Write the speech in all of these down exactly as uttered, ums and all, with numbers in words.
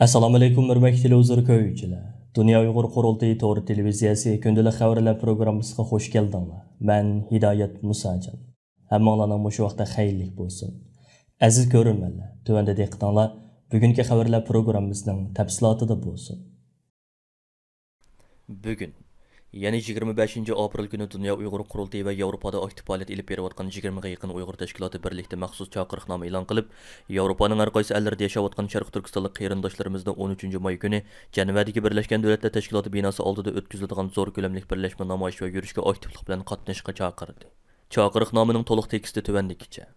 ئەسسالامۇئەلەيكۇم، ھۆرمەتلىك تېلېۋىزور كۆرگۈچىلەر. دۇنيا ئۇيغۇر قۇرۇلتىيى تور تېلېۋىزىيەسى كۈندىلىك خەۋەرلەر پروگراممىسىغا خۇش كەلدىڭلار. مەن ھىدايەت مۇساجان. ھەممىڭلارنىڭ مۇشۇ ۋاقتى خەيرلىك بولسۇن. ئەزىز كۆرۈرمەنلەر، تۆۋەندە دىققىتىڭلار بۈگۈنكى خەۋەرلەر پروگراممىسىنىڭ تەپسىلاتىدا بولسۇن. بۈگۈن، يەنى يىگىرمە بەشىنچى ئاپرېل كۈنى دۇنيا ئۇيغۇر قۇرۇلتىيى ۋە ياۋروپادا ئاكتىپ پائالىيەت ئېلىپ بېرىۋاتقان يىگىرمىگە يېقىن ئۇيغۇر تەشكىلاتى بىرلىكتە مەخسۇس چاقىرىقنامە ئېلان قىلىپ، ياۋروپانىڭ ھەر قايسى ئەللىرىدە ياشاۋاتقان شەرقىي تۈركىستانلىق قېرىنداشلىرىمىزنى ئون ئۈچىنچى ماي كۈنى جەنۋەدىكى بىرلەشكەن دۆلەتلەر تەشكىلاتى بىناسى ئالدىدا ئۆتكۈزۈلىدىغان زور كۆلەملىك بىرلەشمە نامايىش ۋە يۈرۈشكە ئاكتىپلىق بىلەن قاتنىشىشقا چاقىردى. چاقىرىقنامىنىڭ تولۇق تېكىستى تۆۋەندىكىچە.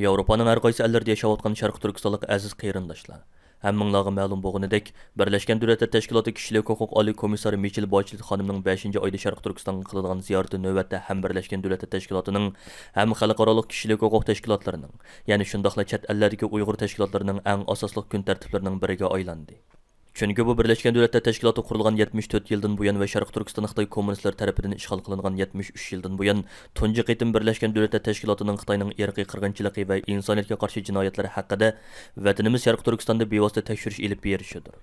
ياۋروپانىڭ ھەر قايسى ئەللىرىدە ياشاۋاتقان شەرقىي تۈركىستانلىق ئەزىز قېرىنداشلار، ھەممىڭلارغا مەلۇم بولغىنىدەك، بىرلەشكەن دۆلەتلەر تەشكىلاتى كىشىلىك ھوقۇق ئالىي كومىسسارى مىچېل باچېلېت خانىمنىڭ بەشىنچى ئايدا شەرقىي تۈركىستانغا قىلىدىغان زىيارىتى نۆۋەتتە ھەم بىرلەشكەن دۆلەتلەر تەشكىلاتىنىڭ، ھەم خەلقئارالىق كىشىلىك ھوقۇق تەشكىلاتلىرىنىڭ، يەنى شۇنداقلا چەت ئەللەردىكى ئۇيغۇر تەشكىلاتلىرىنىڭ ئەڭ ئاساسلىق كۈن تەرتىپلىرىنىڭ بىرىگە ئايلاندى. چۈنكى بۇ بىرلەشكەن دۆلەتلەر تەشكىلاتى قۇرۇلغان يەتمىش تۆت يىلدىن بۇيان ۋە شەرقىي تۈركىستان خىتاي كوممۇنىستلىرى تەرىپىدىن ئىشغال قىلىنغان يەتمىش ئۈچ يىلدىن بۇيان تۇنجى قېتىم بىرلەشكەن دۆلەتلەر تەشكىلاتىنىڭ خىتاينىڭ ئىرقىي قىرغىنچىلىقى ۋە ئىنسانىيەتكە قارشى جىنايەتلىرى ھەققىدە ۋەتىنىمىز شەرقىي تۈركىستاندا بىۋاسىتە تەكشۈرۈش ئېلىپ بېرىشىدۇر.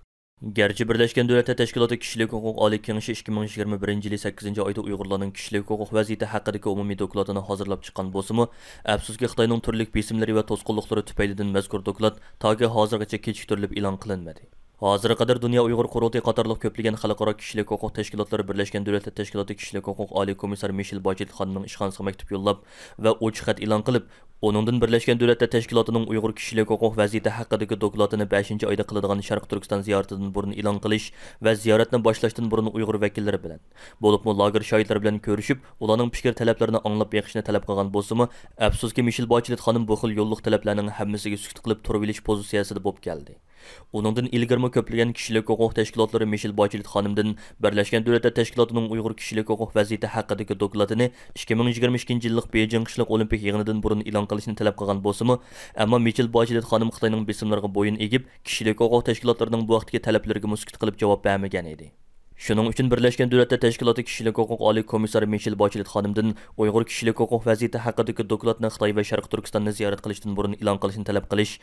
گەرچە بىرلەشكەن دۆلەتلەر تەشكىلاتى كىشىلىك ھوقۇق ئالىي كېڭىشى ئىككى مىڭ يىگىرمە بىرىنچى يىلى سەككىزىنچى ئايدا ئۇيغۇرلارنىڭ كىشىلىك ھوقۇق ۋەزىيىتى ھەققىدىكى ئومۇمىي دوكلاتىنى ھازىرلاپ چىققان بولسىمۇ، ئەپسۇسكى، خىتاينىڭ تۈرلۈك بېسىملىرى ۋە توسقۇنلۇقلىرى تۈپەيلىدىن مەزكۇر دوكلات تاكى ھازىرغىچە كېچىكتۈرۈلۈپ ئېلان قىلىنمىدى. ھازىرغا قەدەر دۇنيا ئۇيغۇر قۇرۇلتىيى قاتارلىق كۆپلىگەن خەلقئارا كىشىلىك ھوقۇق تەشكىلاتلىرى بىرلەشكەن دۆلەتلەر تەشكىلاتى كىشىلىك ھوقۇق ئالىي كومىسسارى مىشېل باچېلېت خانىمنىڭ ئىشخانىسىغا مەكتۇپ يوللاپ ۋە ئوچۇق خەت ئېلان قىلىپ، ئۇنىڭدىن بىرلەشكەن دۆلەتلەر تەشكىلاتىنىڭ ئۇيغۇر كىشىلىك ھوقۇق ۋەزىيىتى ھەققىدىكى دوكلاتىنى بەشىنچى ئايدا قىلىدىغان شەرقىي تۈركىستان زىيارىتىدىن بۇرۇن ئېلان قىلىش ۋە زىيارەتنى باشلاشتىن بۇرۇن ئۇيغۇر ۋەكىللىرى بىلەن، بولۇپمۇ لاگېر شاھىتلىرى بىلەن كۆرۈشۈپ، ئۇلارنىڭ پىكىر تەلەپلىرىنى ئاڭلاپ بېقىشنى تەلەپ قىلغان بولسىمۇ، ئەپسۇسكى، مىشېل باچېلېت خانىم بۇ خىل يوللۇق تەلەپلەرنىڭ ھەممىسىگە سۈكۈت قىلىپ تۇرۇۋېلىش پوزىتسىيەسىدە بولۇپ كەلدى. ئۇنىڭدىن ئىلگىرىمۇ كۆپلىگەن كىشىلىك ھوقۇق تەشكىلاتلىرى مىشېل باچېلېت خانىمدىن بىرلەشكەن دۆلەتلەر تەشكىلاتىنىڭ ئۇيغۇر كىشىلىك ھوقۇق ۋەزىيىتى ھەققىدىكى دوكلاتىنى ئىككى مىڭ يىگىرمە ئىككىنچى يىللىق بېيجىڭ قىشلىق ئولىمپىك يىغىنىدىن بۇرۇن ئېلان قىلىشنى تەلەپ قىلغان بولسىمۇ، ئەمما مىشېل باچېلېت خانىم خىتاينىڭ بېسىملىرىغا بويۇن ئېگىپ، كىشىلىك ھوقۇق تەشكىلاتلىرىنىڭ بۇ ھەقتىكى تەلەپلىرىگىمۇ سۈكۈت قىلىپ جاۋاب بەرمىگەن ئىدى. شۇنىڭ ئۈچۈن بىرلەشكەن دۆلەتلەر تەشكىلاتى كىشىلىك ھوقۇق ئالىي كومىسسارى مىشېل باچېلېت خانىمدىن ئۇيغۇر كىشىلىك ھوقۇق ۋەزىيىتى ھەققىدىكى دوكلاتنى خىتاي ۋە شەرقىي تۈركىستاننى زىيارەت قىلىشتىن بۇرۇن ئېلان قىلىشنى تەلەپ قىلىش،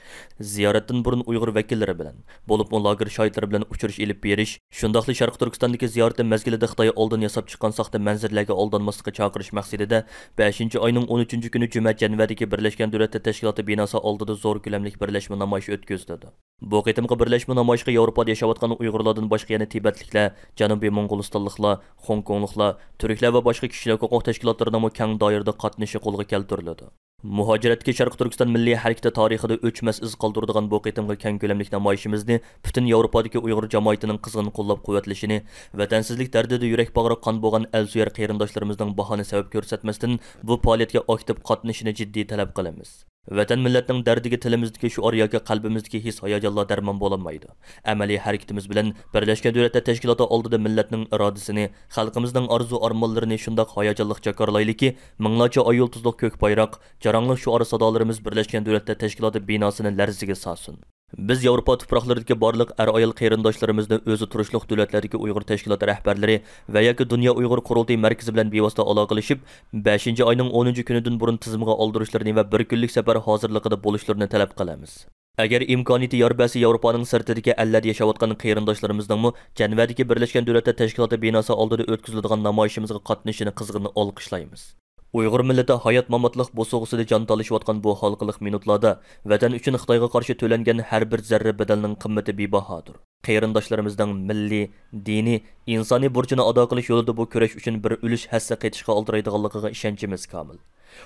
زىيارەتتىن بۇرۇن ئۇيغۇر ۋەكىللىرى بىلەن، بولۇپمۇ لاگېر شاھىتلىرى بىلەن ئۇچرىشىش ئېلىپ بېرىش، شۇنداقلا شەرقىي تۈركىستاندىكى زىيارىتى مەزگىلىدە خىتاي ئالدىن ياساپ چىققان ساختا مەنزىرىلەرگە ئالدانماسلىققا چاقىرىش مەقسىتىدە، بەشىنچى ئاينىڭ ئون ئۈچىنچى كۈنى جۈمە جەنۋەدىكى بىرلەشكەن دۆلەتلەر تەشكىلاتى بىناسى ئالدىدا زور كۆلەملىك بىرلەشمە نامايىشى ئۆتكۈزۈلىدۇ. بۇ قېتىمقى بىرلەشمە نامايىشقا ياۋروپادا ياشاۋاتقان ئۇيغۇرلاردىن باشقا يەنە تىبەتلىكلەر، جەنۇبىي موڭغۇلىستانلىقلار، خوڭكوڭلۇقلار، تۈركلەر ۋە باشقا كىشىلىك ھوقۇق تەشكىلاتلىرىنىڭمۇ كەڭ دائىرىدە قاتنىشىشى قولغا كەلتۈرۈلىدۇ. مۇھاجىرەتتىكى شەرقىي تۈركىستان مىللىي ھەرىكىتى تارىخىدا ئۆچمەس ئىز قالدۇرىدىغان بۇ قېتىمقى كەڭ كۆلەملىك نامايىشىمىزنى پۈتۈن ياۋروپادىكى ئۇيغۇر جامائىتىنىڭ قىزغىن قوللاپ قۇۋۋەتلىشىنى، ۋەتەنسىزلىك دەردىدە يۈرەك باغرى قان بولغان ئەلسۆيەر قېرىنداشلىرىمىزنىڭ باھانە سەۋەب كۆرسەتمەستىن، بۇ پائالىيەتكە ئاكتىپ قاتنىشىشىنى جىددىي تەلەپ قىلىمىز. ۋەتەن مىللەتنىڭ دەردىگە تىلىمىزدىكى شوئار ياكى قەلبىمىزدىكى ھېس-ھاياجانلار دەرمان بولالمايدۇ. ئەمەلىي ھەرىكىتىمىز بىلەن بىرلەشكەن دۆلەتلەر تەشكىلاتى ئالدىدا مىللەتنىڭ ئىرادىسىنى، خەلقىمىزنىڭ ئارزۇ-ئارمانلىرىنى شۇنداق ھاياجانلىق جاكارلايلىكى، مىڭلارچە ئاي يۇلتۇزلۇق كۆك بايراق، جاراڭلىق شوئار سادالىرىمىز بىرلەشكەن دۆلەتلەر تەشكىلاتى بىناسىنى لەرزىگە سالسۇن. بىز ياۋروپا تۇپراقلىرىدىكى بارلىق ئەر-ئايال قېرىنداشلىرىمىزنى ئۆزى تۇرۇشلۇق دۆلەتلەردىكى ئۇيغۇر تەشكىلاتى رەھبەرلىرى ۋە ياكى دۇنيا ئۇيغۇر قۇرۇلتىيى مەركىزى بىلەن بىۋاسىتە ئالاقىلىشىپ، بەشىنچى ئاينىڭ ئونىنچى كۈنىدىن بۇرۇن تىزىمغا ئالدۇرۇشلىرىنى ۋە بىر كۈنلۈك سەپەر ھازىرلىقىدا بولۇشلىرىنى تەلەپ قىلىمىز. ئەگەر ئىمكانىيىتى يار بەرسە، ياۋروپانىڭ سىرتىدىكى ئەللەردە ياشاۋاتقان قېرىنداشلىرىمىزنىڭمۇ جەنۋەدىكى بىرلەشكەن دۆلەتلەر تەشكىلاتى بىناسى ئالدىدا ئۆتكۈزۈلىدىغان نامايىشىمىزغا قاتنىشىشىنى قىزغىن ئالقىشلايمىز. ئۇيغۇر مىللىتى ھايات-ماماتلىق بوسۇغىسىدا جان تالىشىۋاتقان بۇ ھالقىلىق مىنۇتلاردا ۋەتەن ئۈچۈن خىتايغا قارشى تۆلەنگەن ھەر بىر زەررە بەدەلنىڭ قىممىتى بىباھادۇر. قېرىنداشلىرىمىزنىڭ مىللىي، دىنىي، ئىنسانىي بۇرچىنى ئادا قىلىش يولىدا بۇ كۈرەش ئۈچۈن بىر ئۈلۈش ھەسسە قېتىشقا ئالدىرايدىغانلىقىغا ئىشەنچىمىز كامىل.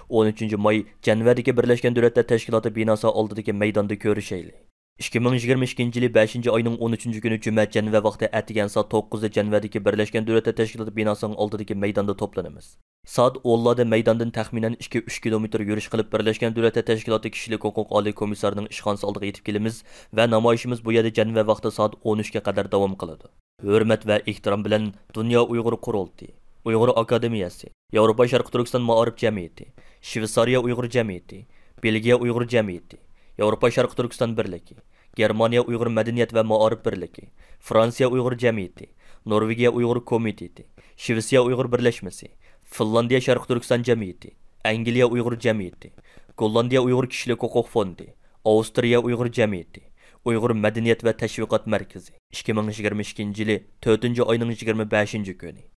ئون ئۈچىنچى ماي جەنۋەدىكى بىرلەشكەن دۆلەتلەر تەشكىلاتى بىناسى ئالدىدىكى مەيداندا كۆرۈشەيلى. ئىككى مىڭ يىگىرمە ئىككىنچى يىلى بەشىنچى ئاينىڭ ئون ئۈچىنچى كۈنى جۈمە جەنۋە ۋاقتى ئەتىگەن سائەت توققۇزدا جەنۋەدىكى بىرلەشكەن دۆلەتلەر تەشكىلاتى بىناسىنىڭ ئالدىدىكى مەيداندا توپلىنىمىز. سائەت ئونلاردا مەيداندىن تەخمىنەن ئىككى ئۈچ كىلومېتىر يۈرۈش قىلىپ، بىرلەشكەن دۆلەتلەر تەشكىلاتى كىشىلىك ھوقۇق ئالىي كومىسسارىنىڭ ئىشخانىسى ئالدىغا يېتىپ كېلىمىز ۋە نامايىشىمىز بۇ يەردە جەنۋە ۋاقتى سائەت ئون ئۈچكە قەدەر داۋام قىلىدۇ. ھۆرمەت ۋە ئېھتىرام بىلەن دۇنيا ئۇيغۇر قۇرۇلتىيى، ئۇيغۇر ئاكادېمىيەسى، ياۋروپا شەرقىي تۈركىستان مائارىپ جەمئىيىتى، شۋېتسارىيە ئۇيغۇر جەمئىيىتى، بېلگىيە ئۇيغۇر جەمئىيىتى، ياۋروپا شەرقىي تۈركىستان بىرلىكى، گېرمانىيە ئۇيغۇر مەدەنىيەت ۋە مائارىپ بىرلىكى، فرانسىيە ئۇيغۇر جەمئىيىتى، نورۋېگىيە ئۇيغۇر كومىتېتى، شىۋېتسىيە ئۇيغۇر بىرلەشمىسى، فىنلاندىيە شەرقىي تۈركىستان جەمئىيىتى، ئەنگلىيە ئۇيغۇر جەمئىيىتى، گوللاندىيە ئۇيغۇر كىشىلىك ھوقۇق فوندى، ئاۋسترىيە ئۇيغۇر جەمئىيىتى، ئۇيغۇر مەدەنىيەت ۋە تەشۋىقات مەركىزى، ئىككى مىڭ يىگىرمە ئىككىنچى يىلى تۆتىنچى ئاينىڭ يىگىرمە بەشىنچى كۈنى.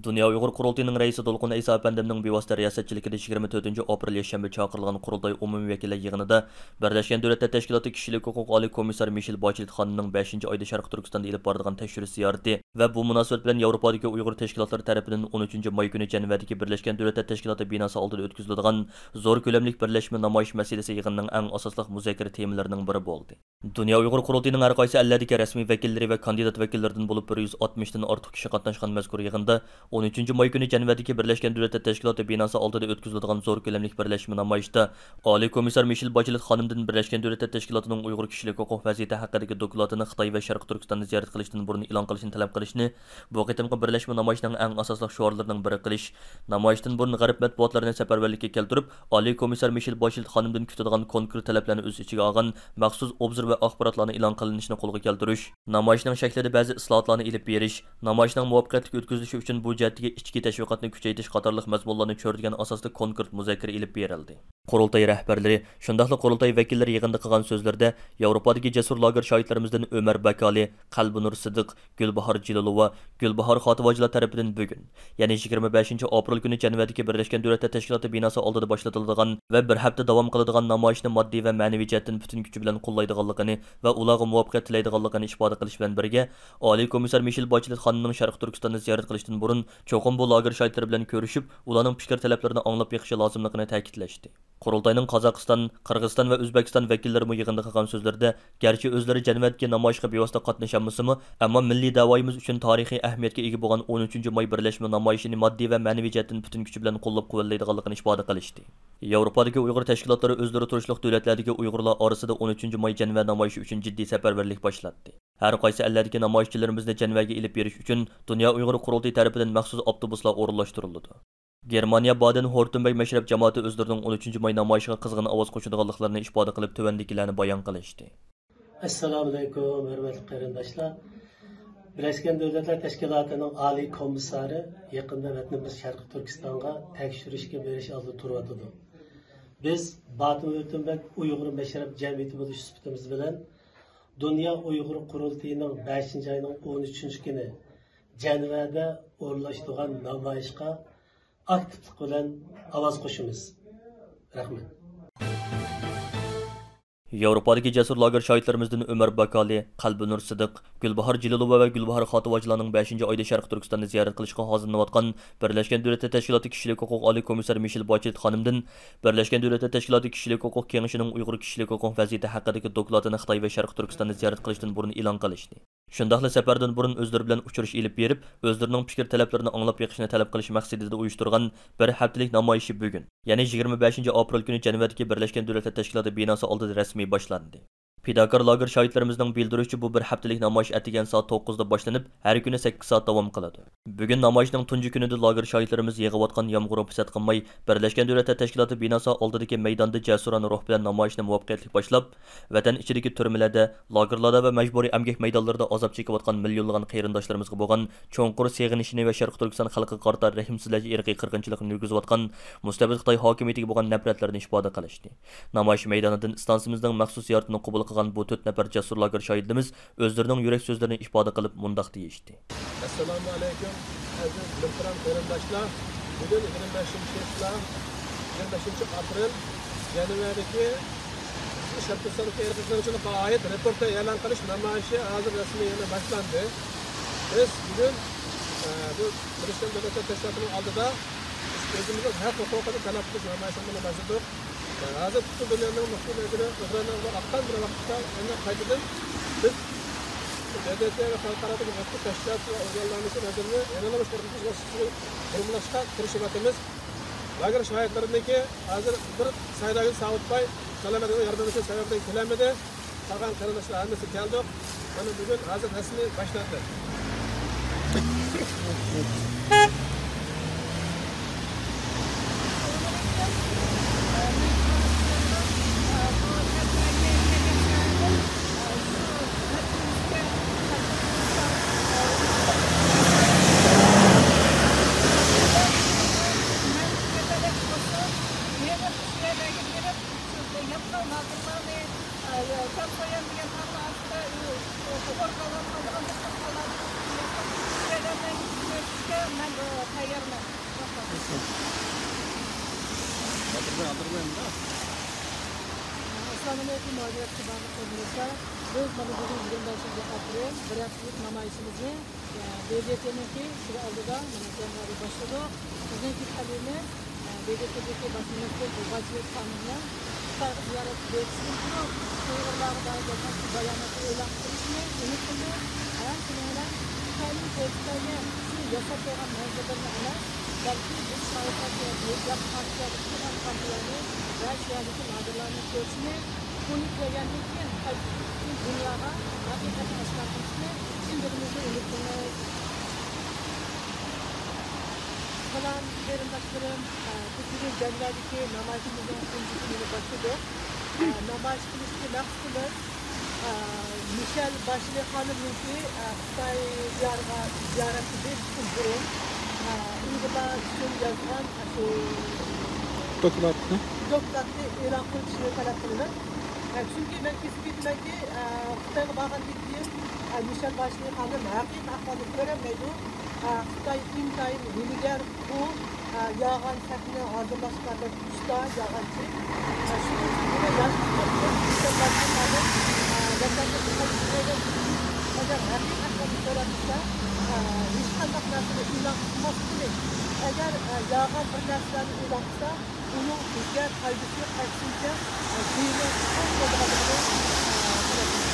دۇنيا ئۇيغۇر قۇرۇلتىيىنىڭ رەئىسى دولقۇن ئەيسا ئەپەندىمنىڭ بىۋاسىتە رىياسەتچىلىكىدە يىگىرمە تۆتىنچى ئاپرېل يەكشەنبە چاقىرىلغان قۇرۇلتاي ئومۇمىي ۋەكىللەر يىغىنىدا بىرلەشكەن دۆلەتلەر تەشكىلاتى كىشىلىك ھوقۇق ئالىي كومىسسارى مىشېل باچېلېت خانىمنىڭ بەشىنچى ئايدا شەرقىي تۈركىستاندا ئېلىپ بارىدىغان تەكشۈرۈش زىيارىتى ۋە بۇ مۇناسىۋەت بىلەن ياۋروپادىكى ئۇيغۇر تەشكىلاتلىرى تەرىپىدىن ئون ئۈچىنچى ماي كۈنى جەنۋەدىكى بىرلەشكەن دۆلەتلەر تەشكىلاتى بىناسى ئالدىدا ئۆتكۈزۈلىدىغان زور كۆلەملىك بىرلەشمە نامايىش مەسىلىسى يىغىننىڭ ئەڭ ئاساسلىق مۇزاكىرە تېمىلىرىنىڭ بىرى بولدى. دۇنيا ئۇيغۇر قۇرۇلتىيىنىڭ ھەر قايسى ئەللەردىكى رەسمىي ۋەكىللىرى ۋە كاندىدات ۋەكىللىرىدىن بولۇپ بىر يۈز ئاتمىشتىن ئارتۇق كىشى قاتناشقان مەزكۇر يىغىندا ئون ئۈچىنچى ماي كۈنى جەنۋەدىكى بىرلەشكەن دۆلەتلەر تەشكىلاتى بىناسى ئالدىدا ئۆتكۈزۈلىدىغان زور كۆلەملىك بىرلەشمە نامايىشتا ئالىي كومىسسار مىشېل باچېلېت خانىمدىن بىرلەشكەن دۆلەتلەر تەشكىلاتىنىڭ ئۇيغۇر كىشىلىك ھوقۇق ۋەزىيىتى ھەققىدىكى دوكلاتىنى خىتاي ۋە شەرقىي تۈركىستاننى زىيارەت قىلىشتىن بۇرۇن ئېلان قىلىشنى تەلەپ قىلىشنى بۇ قېتىمقى بىرلەشمە نامايىشنىڭ ئەڭ ئاساسلىق شوئارلىرىنىڭ بىرى قىلىش، نامايىشتىن بۇرۇن غەرب مەتبۇئاتلىرىنى سەپەرۋەرلىككە كەلتۈرۈپ، ئالىي كومىسسار مىشېل باچېلېت خانىمدىن كۈتىدىغان كونكرېت تەلەپلەرنى ئۆز ئىچىگە ئالغان مەخسۇس ئوبزور ۋە ئاخباراتلارنىڭ ئېلان قىلىنىشىنى قولغا كەلتۈرۈش، نامايىشنىڭ شەكلىدە بەزى ئىسلاھاتلارنى ئېلىپ بېرىش، نامايىشنىڭ مۇۋەپپەقىيەتلىك ئۆتكۈزۈلۈشى ئۈچۈن بۇ جەھەتتىكى ئىچكى تەشۋىقاتنى كۈچەيتىش قاتارلىق مەزمۇنلارنى چۆرىدىگەن ئاساستا كونكرېت مۇزاكىرە ئېلىپ بېرىلدى. قۇرۇلتاي رەھبەرلىرى، شۇنداقلا قۇرۇلتاي ۋەكىللىرى يىغىندا قىلغان سۆزلىرىدە، ياۋروپادىكى جەسۇر لاگېر شاھىتلىرىمىزدىن ئۆمەر باكالى، قەلبىنۇر سىدىق، گۈلباھار جېلىلوۋا، گۈلباھار خاتىۋاجىلار تەرىپىدىن بۈگۈن، يەنى يىگىرمە بەشىنچى ئاپرېل كۈنى جەنۋەدىكى بىرلەشكەن دۆلەتلەر تەشكىلاتى بىناسى ئالدىدا باشلىتىلىدىغان ۋە بىر ھەپتە داۋام قىلىدىغان نامايىشنى ماددىي ۋە مەنىۋى جەھەتتىن پۈتۈن كۈچى بىلەن قوللايدىغانلىقىنى ۋە ئۇلارغا مۇۋەپپەقىيەت تىلەيدىغانلىقىنى ئىپادە قىلىش بىلەن بىرگە، ئالىي كومىسسار مىشېل باچېلېت خانىمنىڭ شەرقىي تۈركىستاننى زىيارەت قىلىشتىن بۇرۇن، چوقۇم بۇ لاگېر شاھىتلىرى بىلەن كۆرۈشۈپ، ئۇلارنىڭ پىكىر تەلەپلىرىنى ئاڭلاپ بېقىشى لازىملىقىنى تەكىتلەشتى. قۇرۇلتاينىڭ قازاقىستان، قىرغىزىستان ۋە ئۆزبېكىستان ۋەكىللىرىمۇ يىغىندا قىلغان سۆزلىرىدە، گەرچە ئۆزلىرى جەنۋەدىكى نامايىشقا بىۋاسىتە قاتنىشالمىسىمۇ، ئەمما مىللىي دەۋايىمىز ئۈچۈن تارىخىي ئەھمىيەتكە ئىگە بولغان ئون ئۈچىنچى ماي بىرلەشمە نامايىشىنى ماددىي ۋە مەنىۋى جەھەتتىن پۈتۈن كۈچى بىلەن قوللاپ-قۇۋۋەتلەيدىغانلىقىنى ئىپادە قىلىشتى. ياۋروپادىكى ئۇيغۇر تەشكىلاتلىرى ئۆزلىرى تۇرۇشلۇق دۆلەتلەردىكى ئۇيغۇرلار ئارىسىدا ئون ئۈچىنچى ماي جەنۋە نامايىشى ئۈچۈن جىددىي سەپەرۋەرلىك باشلاتتى. ھەر قايسى ئەللەردىكى نامايىشچىلىرىمىزنى جەنۋەگە ئېلىپ بېرىش ئۈچۈن دۇنيا ئۇيغۇر قۇرۇلتىيى تەرىپىدىن مەخسۇس ئاپتوبۇسلار ئورۇنلاشتۇرۇلىدۇ. گېرمانىيە بادېن ھورتېنبەرگ مەشرەپ جامائىتى ئۆزلىرىنىڭ ئون ئۈچىنچى ماي نامايىشىغا قىزغىن ئاۋاز قوشىدىغانلىقلىرىنى ئىپادە قىلىپ، تۆۋەندىكىلەرنى بايان قىلىشتى. ئەسسالامۇئەلەيكۇم، ھۆرمەتلىك قېرىنداشلار! بىرلەشكەن دۆلەتلەر تەشكىلاتىنىڭ ئالىي كومىسسارى يېقىندا ۋەتىنىمىز شەرقىي تۈركىستانغا تەكشۈرۈشكە بېرىش ئالدىدا تۇرۇۋاتىدۇ. بىز بادېن ھورتېنبەرگ ئۇيغۇر مەشرەپ جەمئىيىتى بولۇش سۈپىتىمىز بىلەن دۇنيا ئۇيغۇر قۇرۇلتىيىنىڭ بەشىنچى ئاينىڭ ئون ئۈچىنچى كۈنى جەنۋەدە ئورۇنلاشتۇرغان نامايىشقا ئاكتىپلىق بىلەن ئاۋاز قوشىمىز. رەھمەت. ياۋروپادىكى جەسۇر لاگېر شاھىتلىرىمىزدىن ئۆمەر باكالى، قەلبىنۇر سىدىق، گۈلباھار جېلىلوۋا ۋە گۈلباھار خاتىۋاجىلارنىڭ بەشىنچى ئايدا شەرقىي تۈركىستاننى زىيارەت قىلىشقا ھازىرلىنىۋاتقان بىرلەشكەن دۆلەتلەر تەشكىلاتى كىشىلىك ھوقۇق ئالىي كومىسسارى مىشېل باچېلېت خانىمدىن بىرلەشكەن دۆلەتلەر تەشكىلاتى كىشىلىك ھوقۇق كېڭىشىنىڭ ئۇيغۇر كىشىلىك ھوقۇق ۋەزىيىتى ھەققىدىكى دوكلاتىنى خىتاي ۋە شەرقىي تۈركىستاننى زىيارەت قىلىشتىن بۇرۇن ئېلان قىلىشنى، شۇنداقلا سەپەردىن بۇرۇن ئۆزلىرى بىلەن ئۇچرىشىش ئېلىپ بېرىپ، ئۆزلىرىنىڭ پىكىر تەلەپلىرىنى ئاڭلاپ بېقىشنى تەلەپ قىلىش مەقسىتىدە ئۇيۇشتۇرغان بىر ھەپتىلىك نامايىشى بۈگۈن، يەنى يىگىرمە بەشىنچى ئاپرېل كۈنى جەنۋەدىكى بىرلەشكەن دۆلەتلەر تەشكىلاتى بىناسى ئالدىدا رەسمىي باشلاندى. پىداكار لاگېر شاھىتلىرىمىزنىڭ بىلدۈرۈشىچە، بۇ بىر ھەپتىلىك نامايىش ئەتىگەن سائەت توققۇزدا باشلىنىپ، ھەر كۈنى سەككىز سائەت داۋام قىلىدۇ. بۈگۈن نامايىشنىڭ تۇنجى كۈنىدە لاگېر شاھىتلىرىمىز يېغىۋاتقان يامغۇرغا پىسەت قىلماي، بىرلەشكەن دۆلەتلەر تەشكىلاتى بىناسى ئالدىدىكى مەيداندا جەسۇرانە روھ بىلەن نامايىشنى مۇۋەپپەقىيەتلىك باشلاپ، ۋەتەن ئىچىدىكى تۈرمىلەردە، لاگېرلاردا ۋە مەجبۇرىي ئەمگەك مەيدانلىرىدا ئازاب چېكىۋاتقان مىليونلىغان قېرىنداشلىرىمىزغا بولغان چوڭقۇر سېغىنىشىنى ۋە شەرقىي تۈركىستان خەلقىگە قارىتا رەھىمسىزلەرچە ئىرقىي قىرغىنچىلىقنى يۈرگۈزۈۋاتقان مۇستەبىت خىتاي ھاكىمىيىتىگە بولغان نەپرەتلىرىنى ئىپادە قىلىشتى. نامايىش مەيدانىدىن ئىستانسىمىزنىڭ مەخسۇس زىيارىتىنى قوبۇل قىلغان بۇ تۆت نەپەر جەسۇر لاگېر شاھىتىمىز ئۆزلىرىنىڭ يۈرەك سۆزلىرىنى ئىپادە قىلىپ مۇنداق دېيىشتى. ئەسسالامۇئەلەيكۇم، ئەزىز مۆھتەرەم قېرىنداشلار! بۈگۈن يىگىرمە بەشىنچى چىسلا، يىگىرمە بەشىنچى ئاپرېل، جەنۋەدىكى شەرقىي تۈركىستان ئىرقىي قىرغىنچىلىققا ئائىت رېپورتنى ئېلان قىلىش نامايىشى ھازىر رەسمىي يەنە باشلاندى. بىز بۈگۈن، ئە، بۇ بىرلەشكەن دۆلەتلەر تەشكىلاتىنىڭ ئالدىدا ئۆزىمىزنىڭ ھەق ھوقۇقىنى تەلەپ قىلىش نامايىشىمىزنى باشلىدۇق. ھازىر پۈتۈن دۇنيانىڭ مۇسۇلمان ئەللىرى ئۇكرائىناغا ئاتقان بىر ۋاقىتتا يەنە قايتىدىن بىز ب د ت ۋە خەلقئارادىكى مەزكۇر تەشكىلات ۋە ئورگانلارنىڭ نەزىرىنى يەنىلا مۇشۇ قۇرۇلۇشقا بۇرمىلاشقا تىرىشىۋاتىمىز. لاگېر شاھىتلىرىنىڭكى ھازىر بىر سايلاگۈل ساۋۇتباي، سالامەتلىكىنىڭ ياردىمى سەۋەبىدىن كېلەلمىدى. قالغان قېرىنداشلار ھەممىسى كەلدۇق. مانا بۈگۈن ھازىر رەسمىي باشلاندى. نادىرلارنى، ئە، كەم قويۇم دېگەن نامنى ئاستىدا، ئۇ، ئۇ، ئورگانلارنى ئالىدىغان بىر قىسىم ئالىدۇ. شۇ يەردىن كۆرۈشۈشكە مەن، ئە، تەييارمەن. ئەسسالامۇئەلەيكۇم، ھۆرمەتلىك بارلىق قېرىنداشلار. بىز مانا بۈگۈن يىگىرمە بەشىنچى ئاپرېل، بىر ھەپتىلىك نامايىشىمىزنى، ئە، بې دې تېنىڭكى ئىشىك ئالدىدا مانا جەمئىي باشلىدۇق. بىزنىڭكى تەلىپىمىز، ئە، بې دې تېدىكى باش مېمۇر ۋاجىد خانىمنىڭ خىتايغا زىيارەت بېرىشتىن بۇرۇن ئۇيغۇرلارغا دائىر بەرگەن شۇ باياناتنى ئېلان قىلىشنى ئۈمىد قىلىمىز. ھەم شۇنىڭ بىلەن خىتاينىڭ تۈركىستاننى شۇ ياساپ قويغان مەنزىرىلىرىنى ئەمەس، بەلكى بىز شاھىتلارچە ھىجاب پارتىيەلىك قىلغان قامپىيانى ۋە شۇ يەردىكى نادىرلارنى كۆرۈشنى، بۇنى كۆرگەندىن كېيىن قايتىپ دۇنياغا ھەقىقەتنى ئاشكارا قىلىشنى چىن دىلىمىزدىن ئۈمىد قىلىمىز. سالام قېرىنداشلىرىم، بىز بۈگۈن جەنۋەدىكى نامايىشىمىزنىڭ تۇنجى كۈنىنى باشلىدۇق. نامايىش قىلىشتىكى مەقسىتىمىز، ئە، مىشەل باشلى خانىمنىڭكى، ئە، خىتاي دىيارىغا زىيارەتكە بېرىشتىن بۇرۇن، ئە، ئۇيغۇرلار ئۈچۈن يازغان، ئە، شۇ دوكلاتنى. دوكلاتنى ئېلان قىلىشنى تەلەپ قىلىمەن. ئە، چۈنكى مەن كېسىپ ئېيتىمەنكى، ئە، خىتايغا بارغاندىن كېيىن، ئە، مىشەل باشلى خانىم ھەقىقىي ئەھۋالنى كۆرەلمەيدۇ. ئە، خىتاي ئىنتايىن ھىيلىگەر، ئۇ، ئە، يالغان سەھنە ھازىرلاشقا بەك ئۇستا يالغانچى. شۇنىڭ ئۈچۈن بۇنى ياشىتىپ، ئىنسانلارنى، ئە، ۋەتەندىن چىقىرىپ، ئەگەر ھەقىقەتنى سۆرەپ چىقسا، ئە، ھېچقانداق نەرسىنى ئېلان قىلماسلىقىنى، ئەگەر، ئە، يالغان بىر نەرسىلەرنى ئېلان قىلسا، ئۇنىڭ بىزگە پايدىسى يوق، ئەكسىچە، ئە، زىيىنى چوڭ بولىدىغانلىقىنى، ئە، خەۋەر بېرىمىز.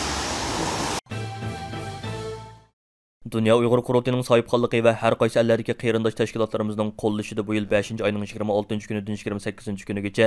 دۇنيا ئۇيغۇر قۇرۇلتىيىنىڭ ساھىبخانلىقى ۋە ھەر قايسى ئەللەردىكى قېرىنداش تەشكىلاتلىرىمىزنىڭ قوللىشىدا بۇ يىل بەشىنچى ئاينىڭ يىگىرمە ئالتىنچى كۈنىدىن يىگىرمە سەككىزىنچى كۈنىگىچە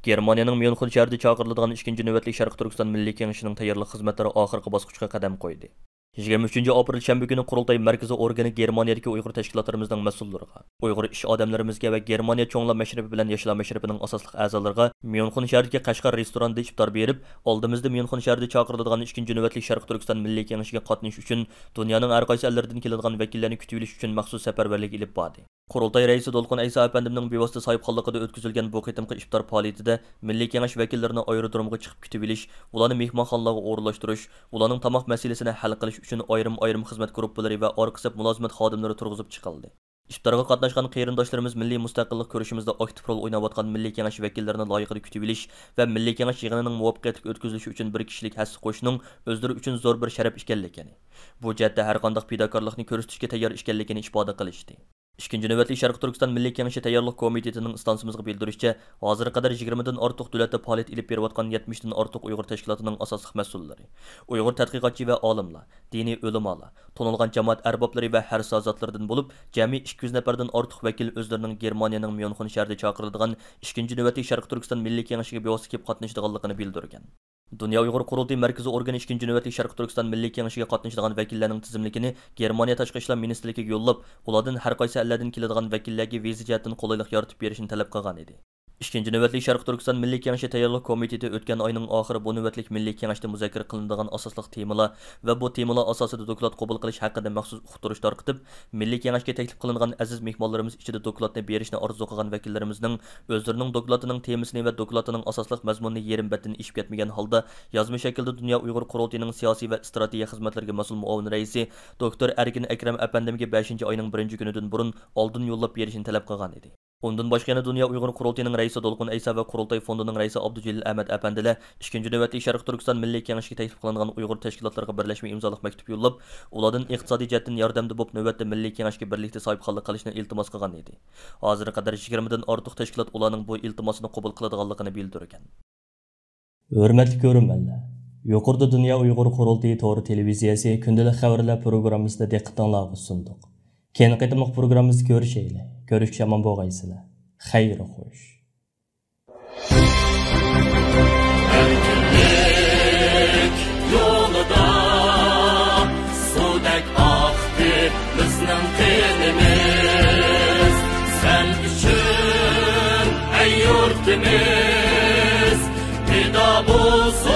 گېرمانىيەنىڭ ميۇنخېن شەھىرىدە چاقىرىلىدىغان ئىككىنچى نۆۋەتلىك شەرقىي تۈركىستان مىللىي كېڭىشىنىڭ تەييارلىق خىزمەتلىرى ئاخىرقى باسقۇچقا قەدەم قويدى. يىگىرمە ئۈچىنچى ئاپرېل شەنبە كۈنى قۇرۇلتاي مەركىزىي ئورگىنى گېرمانىيەدىكى ئۇيغۇر تەشكىلاتلىرىمىزنىڭ مەسئۇللىرىغا، ئۇيغۇر ئىش ئادەملىرىمىزگە ۋە گېرمانىيە چوڭلار مەشرىپى بىلەن ياشلار مەشرىپىنىڭ ئاساسلىق ئەزالىرىغا ميۇنخېن شەھىرىدىكى قەشقەر رېستورانىدا ئىپتار بېرىپ، ئالدىمىزدا ميۇنخېن شەھىرىدە چاقىرىلىدىغان ئىككىنچى نۆۋەتلىك شەرقىي تۈركىستان مىللىي كېڭىشىگە قاتنىشىش ئۈچۈن دۇنيانىڭ ھەر قايسى ئەللىرىدىن كېلىدىغان ۋەكىللەرنى كۈتۈۋېلىش ئۈچۈن مەخسۇس سەپەرۋەرلىك ئېلىپ باردى. قۇرۇلتاي رەئىسى دولقۇن ئەيسا ئەپەندىمنىڭ بىۋاسىتە ساھىبخانلىقىدا ئۆتكۈزۈلگەن بۇ قېتىمقى ئىپتار پائالىيىتىدە مىللىي كېڭەش ۋەكىللىرىنى ئايرودرومغا چىقىپ كۈتۈۋېلىش، ئۇلارنى مېھمانخانىلارغا ئورۇنلاشتۇرۇش، ئۇلارنىڭ تاماق مەسىلىسىنى ھەل قىلىش ئۈچۈن ئايرىم-ئايرىم خىزمەت گۇرۇپپىلىرى ۋە ئارقا سەپ مۇلازىمەت خادىملىرى تۇرغۇزۇپ چىقىلدى. ئىپتارغا قاتناشقان قېرىنداشلىرىمىز مىللىي مۇستەقىللىق كۈرىشىمىزدە ئاكتىپ رول ئويناۋاتقان مىللىي كېڭەش ۋەكىللىرىنى لايىقىدا كۈتۈۋېلىش ۋە مىللىي كېڭەش يىغىنىنىڭ مۇۋەپپەقىيەتلىك ئۆتكۈزۈلۈشى ئۈچۈن بىر كىشىلىك ھەسسە قوشۇشنىڭ ئۆزلىرى ئۈچۈن زور بىر شەرەپ ئىكەنلىكىنى، بۇ جەھەتتە ھەرقانداق پىداكارلىقنى كۆرسىتىشكە تەييار ئىكەنلىكىنى ئىپادە قىلىشتى. ئىككىنچى نۆۋەتلىك شەرقىي تۈركىستان مىللىي كېڭىشى تەييارلىق كومىتېتىنىڭ ئىستانسىمىزغا بىلدۈرۈشىچە، ھازىرغا قەدەر يىگىرمىدىن ئارتۇق دۆلەتتە پائالىيەت ئېلىپ بېرىۋاتقان يەتمىشتىن ئارتۇق ئۇيغۇر تەشكىلاتىنىڭ ئاساسلىق مەسئۇللىرى، ئۇيغۇر تەتقىقاتچى ۋە ئالىملار، دىنىي ئۆلىمالار، تونۇلغان جامائەت ئەربابلىرى ۋە ھەر ساھە زاتلىرىدىن بولۇپ، جەمئىي ئىككى يۈز نەپەردىن ئارتۇق ۋەكىل ئۆزلىرىنىڭ گېرمانىيەنىڭ ميۇنخېن شەھىرىدە چاقىرىلىدىغان ئىككىنچى نۆۋەتلىك شەرقىي تۈركىستان مىللىي كېڭىشىگە بىۋاسىتە كېلىپ قاتنىشىدىغانلىقىنى بىلدۈرگەن. دۇنيا ئۇيغۇر قۇرۇلتىيى مەركىزىي ئورگىنى ئىككىنچى نۆۋەتلىك شەرقىي تۈركىستان مىللىي كېڭىشىگە قاتنىشىدىغان ۋەكىللەرنىڭ تىزىملىكىنى گېرمانىيە تاشقى ئىشلار مىنىستىرلىكىگە يوللاپ، ئۇلاردىن ھەر قايسى ئەللەردىن كېلىدىغان ۋەكىللەرگە ۋىزا جەھەتتىن قولايلىق يارىتىپ بېرىشنى تەلەپ قىلغان ئىدى. ئىككىنچى نۆۋەتلىك شەرقىي تۈركىستان مىللىي كېڭىشى تەييارلىق كومىتېتى ئۆتكەن ئاينىڭ ئاخىرى بۇ نۆۋەتلىك مىللىي كېڭەشتە مۇزاكىرە قىلىنىدىغان ئاساسلىق تېمىلار ۋە بۇ تېمىلار ئاساسىدا دوكلات قوبۇل قىلىش ھەققىدە مەخسۇس ئۇقتۇرۇش تارقىتىپ، مىللىي كېڭەشكە تەكلىپ قىلىنغان ئەزىز مېھمانلىرىمىز ئىچىدە دوكلاتنى بېرىشنى ئارزۇ قىلغان ۋەكىللىرىمىزنىڭ ئۆزلىرىنىڭ دوكلاتىنىڭ تېمىسىنى ۋە دوكلاتىنىڭ ئاساسلىق مەزمۇنىنى يېرىم بەتتىن ئېشىپ كەتمىگەن ھالدا يازما شەكىلدە دۇنيا ئۇيغۇر قۇرۇلتىيىنىڭ سىياسىي ۋە ئىستراتېگىيە خىزمەتلىرىگە مەسئۇل مۇئاۋىن رەئىسى دوكتور ئەركىن ئەكرەم ئەپەندىمگە بەشىنچى ئاينىڭ بىرىنچى كۈنىدىن بۇرۇن ئالدىن يوللاپ بېرىشنى تەلەپ قىلغان ئىدى. ئۇندىن باشقا يەنە دۇنيا ئۇيغۇر قۇرۇلتىيىنىڭ رەئىسى دولقۇن ئەيسا ۋە قۇرۇلتاي فوندىنىڭ رەئىسى ئابدۇجېلىل ئەمەت ئەپەندىلەر ئىككىنچى نۆۋەتلىك شەرقىي تۈركىستان مىللىي كېڭىشىگە تەكلىپ قىلىنغان ئۇيغۇر تەشكىلاتلىرىغا بىرلەشمە ئىمزالاپ مەكتۇپ يوللاپ، ئۇلاردىن ئىقتىسادىي جەھەتتىن ياردەمدە بولۇپ، نۆۋەتتە مىللىي كېڭەشكە بىرلىكتە ساھىبخانلىق قىلىشنى ئىلتىماس قىلغان ئىدى. ھازىرغا قەدەر يىگىرمىدىن ئارتۇق تەشكىلات ئۇلارنىڭ بۇ ئىلتىماسىنى قوبۇل قىلىدىغانلىقىنى بىلدۈرگەن. ھۆرمەتلىك كۆرۈرمەنلەر، يۇقىرىدا دۇنيا ئۇيغۇر قۇرۇلتىيى تور تېلېۋىزىيەسى كۈندىلىك خەۋەرلەر پروگراممىسىنى دىققىتىڭلارغا سۇندۇق. كېيىنكى قېتىملىق پروگراممىمىزدا كۆرۈشەيلى. كۆرۈشكىچە ئامان بولغايسىلەر. خەير خوش. ئەركىنلىك يولىدا سۇدەك ئاقتى بىزنىڭ قېنىمىز. سەن ئۈچۈن، ئەي يۇرتىمىز، پىدا بولسۇن